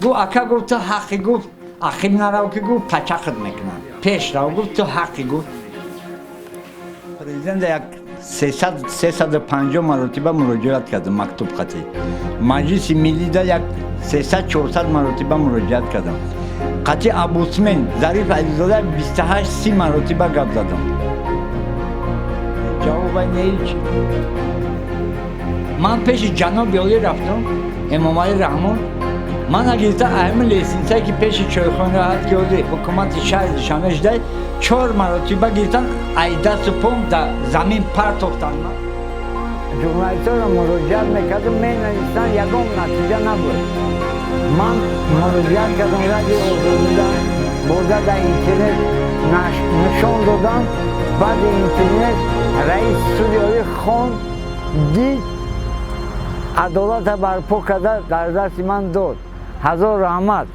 Гуфт, ака, гуфт, ту ҳаққи, гуфт, ақиб нарав, ки, гуфт, пачақат мекунам, пеш рав, гуфт, ту ҳаққи, гуфт. Президент як 350 маротиба муроҷиат кардам мактуб қатӣ. Маҷлиси миллида як 300-400 маротиба муроҷиат кардам. Қатъи омбудсмен Зариф Азиззода 28-30 маротиба гап задам. Ҷавоба не, ҳеч. Ман пеши ҷаноби олӣ рафтам, Эмомалӣ Раҳмон. Мана гирифта, ҳамин лестница, ки пеши чойхона ҳаст, ки ҳозир ҳукумати шаҳри Душанбе шудай, чор маротиба гирифтан, ай дасту пом дар замин партофтан. Ман журналистҳоро муроҷиат мекардам, менависанд, ягон натиҷа набуд. Ман муроҷиат кардам Радио Озодида, бурда дар интернет нишон додам. Баъди интернет раиси суди олӣ хонд, дид, адолата барпо карда, дар дасти ман дод. Ҳазор раҳмат.